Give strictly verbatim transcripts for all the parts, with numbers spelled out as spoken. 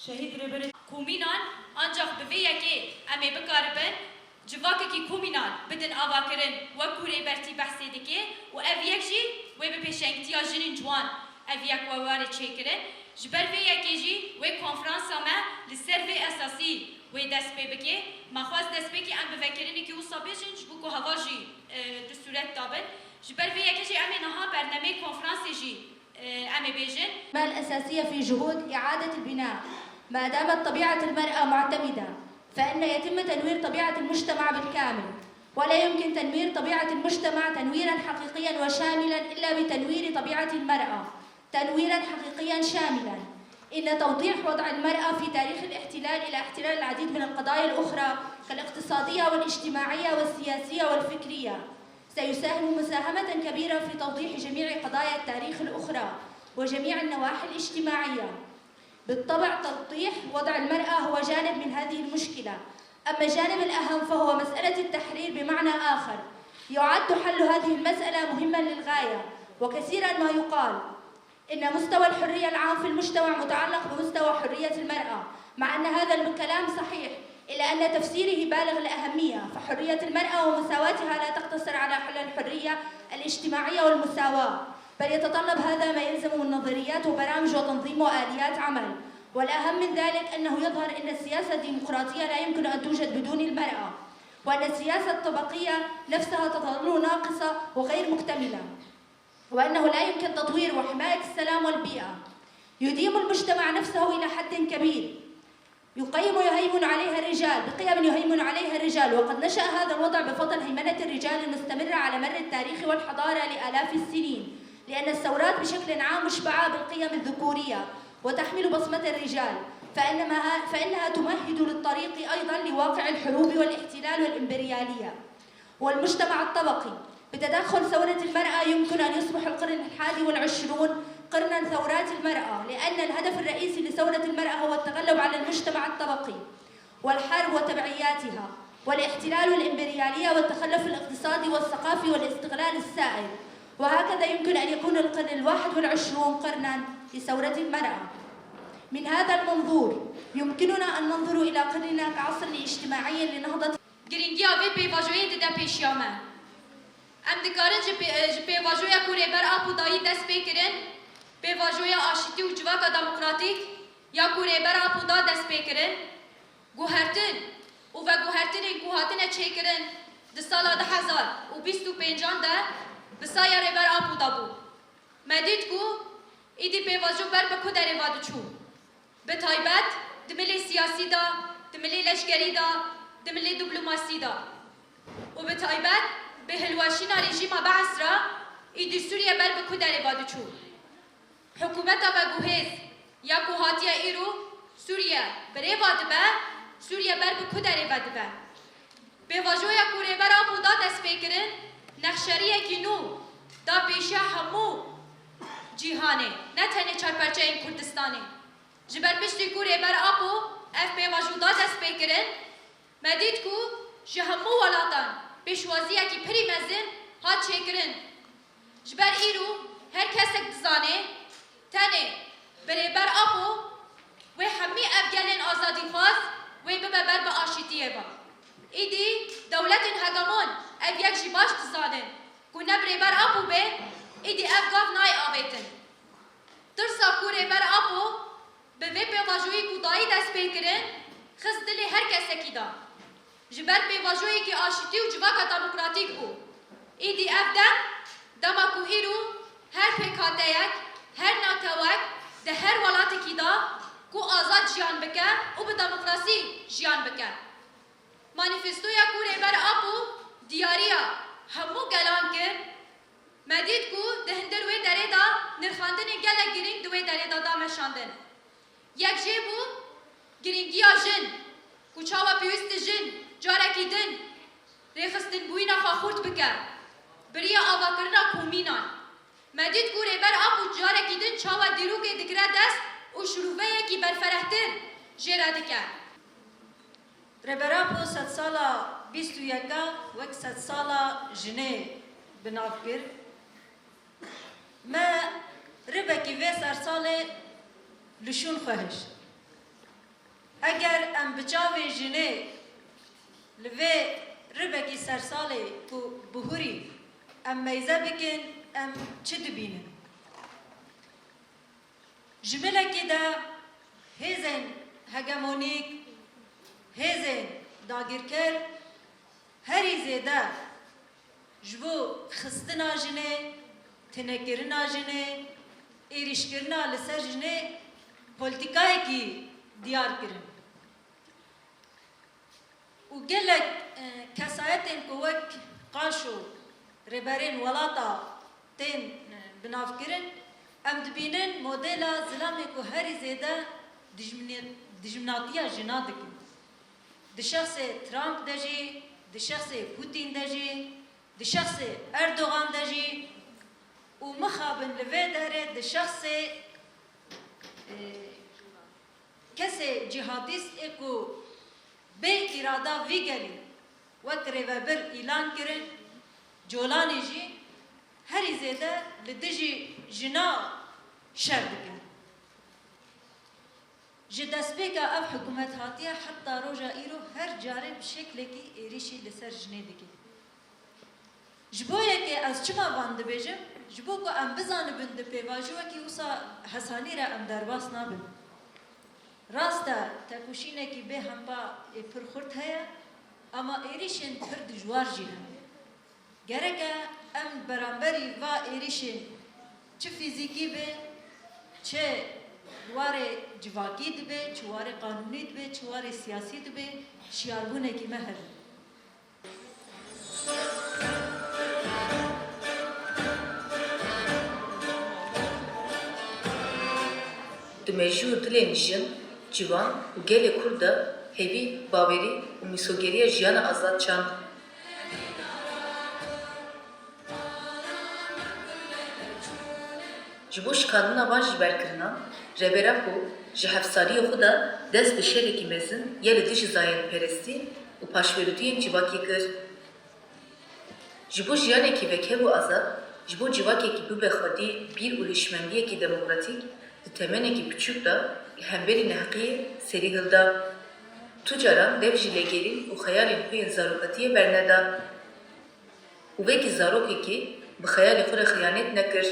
Şehîd Rêberê Komînan, ancax bi vê yekê em ê bikaribin civakekî komînal bidin avakirin, wek ku Rêbertî behsê dike û ev yek jî wê bi pêşengtiya jinên ciwan ev yek we were çêkirin. Ji ber vê yekê jî wê konferansa me li ser vê esasî wê dest pê bike. Me xwest destpêkê em bi vekirinekî wisa bêjin, ji bo ku heval jî, e, di sûret de bin. Ji ber vê yekê jî em ê niha bernameyê konferansê jî, e, em ê bêjin. الأساسية في جهود إعادة البناء. ما دامت طبيعة المرأة معتمدة، فإن يتم تنوير طبيعة المجتمع بالكامل، ولا يمكن تنوير طبيعة المجتمع تنويرا حقيقيا وشاملا إلا بتنوير طبيعة المرأة تنويرا حقيقيا شاملا. إن توضيح وضع المرأة في تاريخ الاحتلال إلى احتلال العديد من القضايا الأخرى كالاقتصادية والاجتماعية والسياسية والفكرية سيساهم مساهمة كبيرة في توضيح جميع قضايا التاريخ الأخرى وجميع النواحي الاجتماعية. بالطبع، توضيح وضع المرأة هو جانب من هذه المشكلة، أما الجانب الأهم فهو مسألة التحرير بمعنى آخر. يعد حل هذه المسألة مهما للغاية، وكثيرا ما يقال إن مستوى الحرية العام في المجتمع متعلق بمستوى حرية المرأة، مع أن هذا الكلام صحيح، إلا أن تفسيره بالغ الأهمية، فحرية المرأة ومساواتها لا تقتصر على حل الحرية الاجتماعية والمساواة، بل يتطلب هذا ما يلزم من نظريات وبرامج وتنظيم وآليات عمل. والأهم من ذلك أنه يظهر أن السياسة الديمقراطية لا يمكن أن توجد بدون المرأة، وأن السياسة الطبقية نفسها تظل ناقصة وغير مكتملة، وأنه لا يمكن تطوير وحماية السلام والبيئة. يديم المجتمع نفسه إلى حد كبير، يقيم ويهيمن عليها الرجال بقيم يهيمن عليها الرجال، وقد نشأ هذا الوضع بفضل هيمنة الرجال المستمرة على مر التاريخ والحضارة لآلاف السنين، لأن الثورات بشكل عام مشبعة بالقيم الذكورية وتحمل بصمة الرجال، فإنما، فإنها تمهد للطريق أيضا لواقع الحروب والاحتلال والإمبريالية والمجتمع الطبقي. بتدخل ثورة المرأة يمكن أن يصبح القرن الحادي والعشرون قرنا ثورات المرأة، لأن الهدف الرئيسي لثورة المرأة هو التغلب على المجتمع الطبقي والحرب وتبعياتها والاحتلال والإمبريالية والتخلف الاقتصادي والثقافي والاستغلال السائد، وهكذا يمكن أن يكون القرن الواحد والعشرون قرنا لثورة المرأة. من هذا المنظور يمكننا أن ننظر إلى قرننا كعصر اجتماعي لنهضة. Girîngiya vê pêvajoyê dide pêşiya me. Em dikarin ji pê-, ji pêvajoya ku Rêber Apo dayî dest pê kirin, pêvajoya aşîtî û civaka demokratîk ya ku Rêber Apo da dest pê kirin, guhertin û veguhertinên ku hatine çêkirin di sala du hezar û bîst û pêncan de bi saya Rêber Apo de bû. Me dît ku îdî pêvajo ber bi ku derê ve diçû. Bi taybet di milê siyasî de, di milê leşkerî de, di milê diplomasî de û bi taybet bi hilweşîna rejîma Bees re îdî Sûriye ber bi ku derê ve diçû. Hikûmeta veguhêz ya ku hatiye îro Sûriye bi rê ve dibe, Sûriye ber bi ku derê ve dibe? Pêvajoya ku Rêber Apo da destpêkirin, nexşeriyekî nû da pêşiya hemû cîhanê, ne tenê çar perçeyên Kurdistanê. Ji ber piştî ku Rêber Apo ev pêvajo da destpêkirin, me dît ku ji hemû welatan pêşwaziyekî pirî mezin hat çêkirin. Ji ber îro her kesek dizane, tenê bi Rêber Apo wê hemî ev gelên azadîxwaz wê bibe ber bi aşîtiyê ve. Îdî dewletên hegemon ev yek jî baş dizanin ku ne bi Rêber Apo be, îdî ev gav nayê avêtin. Tirsa ku Rêber Apo bi vê pêvajoyî ku dayî dest pê kirin, xist dilê her kesekî de. Ji ber pêvajoyekî aşîtî û civaka demokratîk bû. Îdî ev dem, dema ku îro her pêkhateyek, her netewek di her welatekî de ku azad jiyan bike û bi demokrasî jiyan bike. Manîfestoya ku Rêber Apo diyariya hemû gelan kir, me dît ku di hundir wê derê de nirxandinên gelek girîng di wê derê de da meşandin. Yek jê bû girîngiya jin, ku çawa pêwîst e jin carekî din rêxistinbûyîna xwe xurt bike, bi riya avakirina komînan. Me dît ku Rêber Apo carekî din çawa dîrokê digire dest û şirûveyekî berferehtir jê re dike. Rêber Apo sedsala bîst û yeka wek sedsala jinê bi nav kir. Me ribekî vê sersalê li şûn xwe hişt. Eger em bi çavê jinê li vê ribekî sersalê ku bihurî em meyze bikin, em çi dibînin? Ji bilekî de hêzên hegemonîk, hêzên dagirker herî zêde ji bo xistina jinê, tinekirina jinê, êrîşkirina li ser jinê polîtîkayekî diyar kirin. Û gelek, e, kesayetên ku wek qaşo rêberên welata tên, e, binavkirin, em dibînin modela zilamê ku herî zêde dijminê-, dijminatiya jina dikin. Di şexsê Trump de jî, di şexsê Putin de jî, di şexsê Erdogan de jî û mixabin li vê derê di şexsê, e, kesê cîhadîst ê ku bê îrada vî gelî wek rêvebir îlan kirin, Colanî jî herî zêde li dijî jina şer dikin. Ji destpêka ev hikûmet hatiye heta roja îro her carê bi şeklekî êrîşî li ser jinê dike. Ji bo yekê ez çima van dibêjim? Ji bo ku em bizanibin di pêvajoyekî wisa hesanî re em derbas nabin. Rast e, tekoşînekî bê hempa ê pir xurt heye, ama êrîşên pir dijwar jî hene. Gerek e em beramberî va êrîşên çi fîzîkî be, çi warê civakî dibe, çi warê qanûnî dibe, çi warê siyasî dibe, şiyarbûnekî me hebe. Di mejû û dilên jin, ciwan û gelê Kurd de hêvî, bawerî û mîsogeriya jiyana azad çand. Ji bo şikandina van jêberkirinan, rêbera ku ji hefsaliyê xwe de dest bi şerekî mezin ya li dijî zayendperestî û paşverûtiyên civakî kir. Ji bo jiyanekî vekhev û azad, ji bo civakekî bibe xwedî bîr û hişmendiyekî demokratîk, di temenekî piçûk de li hemberî neheqiyê serî hilda. Tu caran dev ji lêgerîn û xeyalên xwe yên zarokatiyê berneda. Û wekî zarokekî bi xeyalê xwe re xiyanet nekir.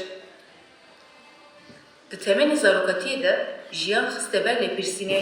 Di temenê zarokatiyê de jiyan xiste ber lêpirsînê.